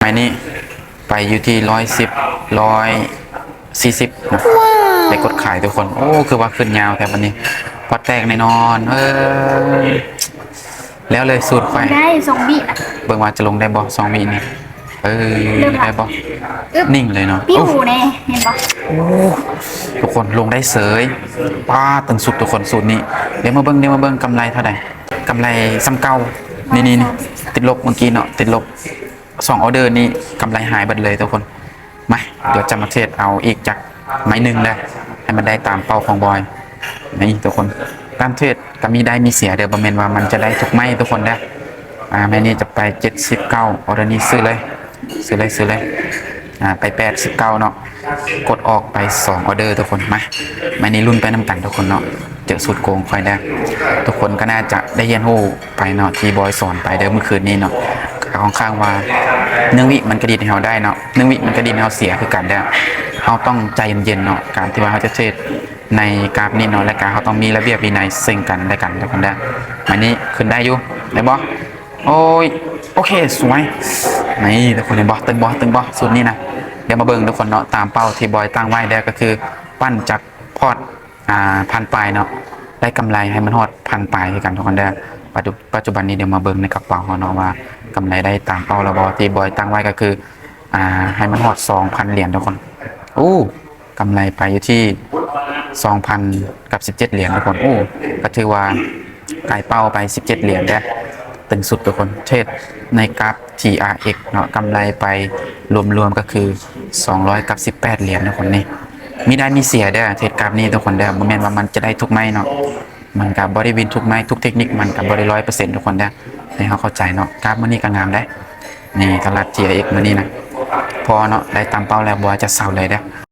ໄມ້ນີ້ໄປຢູ່ທີ່ຮ້ອຍສິບ ຮ້ອຍສີ່ສິບນະ ໄປກົດຂາຍທຸກຄົນ. ໂອ້ ຄືວ່າຂຶ້ນຍາວແທ້ບັດນີ້ ພອດແຕກແນ່ນອນ. ເອີ ແລ້ວເລີຍສູດຂ້ອຍ ໄດ້ສອງວິນະ ເບິ່ງວ່າຈະລົງໄດ້ບໍ່ສອງວິນີ້. ເອີ ເລີ່ມລະ ໄດ້ບໍ່? ອຶບ ນິ່ງເລີຍເນາະ. ປິວ ໂອ້ ແນ່ ເຫັນບໍ່? ໂອ້ ທຸກຄົນ ລົງໄດ້ເສີຍ. ປ້າ ຕຶງສຸດທຸກຄົນ ສູດນີ້. ດຽວມາເບິ່ງ ດຽວມາເບິ່ງກຳໄລເທົ່າໃດ? ກຳໄລສ່ຳເກົ່າ. ນີ້ໆໆ ຕິດລົບເມື່ອກີ້ເນາະ ຕິດລົບ. ສອງອໍເດີນີ້ກຳໄລຫາຍເບິດເລີຍທຸກຄົນ. ມາ ດຽວຈະມາເທຣດເອົາອີກຈັກໄມ້ໜຶ່ງເດີ ໃຫ້ມັນໄດ້ຕາມເປົ້າຂອງບອຍ. ນີ້ທຸກຄົນ ການເທຣດກໍມີໄດ້ມີເສຍເດີ ບໍ່ແມ່ນວ່າມັນຈະໄດ້ທຸກໄມ້ທຸກຄົນເດີ. ອ່າ ໄມ້ນີ້ຈະໄປເຈັດສິບເກົ້າ ອໍເດີນີ້ຊື້ເລີຍ ຊື້ເລີຍ ຊື້ເລີຍ. ອ່າ ໄປແປດສິບເກົ້າເນາະ ກົດອອກໄປສອງອໍເດີທຸກຄົນ. ມາ ໄມ້ນີ້ລຸ້ນໄປນຳກັນທຸກຄົນເນາະ. ເຈີສູດໂກງຂ້ອຍແລ້ວ ທຸກຄົນກໍໜ້າຈະໄດ້ຮຽນຮູ້ໄປເນາະ ທີ່ບອຍສອນໄປເດີມື້ຄືນນີ້ເນາະ. ຂ້ອນຂ້າງວ່າໜຶ່ງວິມັນກະດີດໃຫ້ເຮົາໄດ້ເນາະ ໜຶ່ງວິມັນກະດີດໃຫ້ເຮົາເສຍຄືກັນເດີ. ເຮົາຕ້ອງໃຈເຢັນໆເນາະ ການທີ່ວ່າເຮົາຈະເທຣດໃນກາບນີ້ເນາະ ແລະກະເຮົາຕ້ອງມີລະບຽບວິໄນເຊິ່ງກັນແລະກັນທຸກຄົນເດີ. ໄມ້ນີ້ຂຶ້ນໄດ້ຢູ່ ໄດ້ບໍ່? ໂອ້ຍ ໂອເຄ ສວຍ. ນີ້ທຸກຄົນເຫັນບໍ່? ຕຶງບໍ່? ຕຶງບໍ່? ສູດນີ້ນະ. ດຽວມາເບິ່ງທຸກຄົນເນາະ ຕາມເປົ້າທີ່ບອຍຕັ້ງໄວ້ເດີ ກໍຄືປັ້ນຈັກພອດ ອ່າ ພັນປາຍເນາະ ໄດ້ກຳໄລໃຫ້ມັນຮອດພັນປາຍຄືກັນທຸກຄົນເດີ. ປັດຈຸ ປັດຈຸບັນນີ້ ດຽວມາເບິ່ງໃນກະເປົາເຮົາເນາະ ວ່າກຳໄລໄດ້ຕາມເປົ້າແລ້ວບໍ່? ທີ່ບອຍຕັ້ງໄວ້ກໍຄື ອ່າ ໃຫ້ມັນຮອດສອງພັນຫຼຽນທຸກຄົນ. ໂອ້ ກຳໄລໄປຢູ່ທີ່ສອງພັນກັບສິບເຈັດຫຼຽນທຸກຄົນ. ໂອ້ ກໍຖືວ່າກາຍເປົ້າໄປສິບເຈັດຫຼຽນເດີ. ຕຶງສຸດທຸກຄົນ ເທຣດໃນກາບ ທີອາເອັກ ເນາະ ກຳໄລໄປລວມໆກໍຄືສອງຮ້ອຍກັບສິບແປດຫຼຽນທຸກຄົນ. ນີ້ມີໄດ້ມີເສຍເດີ ເທຣດກາບນີ້ທຸກຄົນເດີ ບໍ່ແມ່ນວ່າມັນຈະໄດ້ທຸກໄມ້ເນາະ. ມັນກໍບໍ່ໄດ້ວິນທຸກໄມ້ ທຸກເທັກນິກ ມັນກໍບໍ່ໄດ້ຮ້ອຍເປີເຊັນທຸກຄົນເດີ ໃຫ້ເຮົາເຂົ້າໃຈເນາະ. ກາບມື້ນີ້ກໍງາມເດ້. ນີ້ຕະຫຼາດ ທີອາເອັກ ມື້ນີ້ນະ ພໍເນາະ ໄດ້ຕາມເປົ້າແລ້ວ ບໍ່ວ່າຈະເຊົາເລີຍເດີ.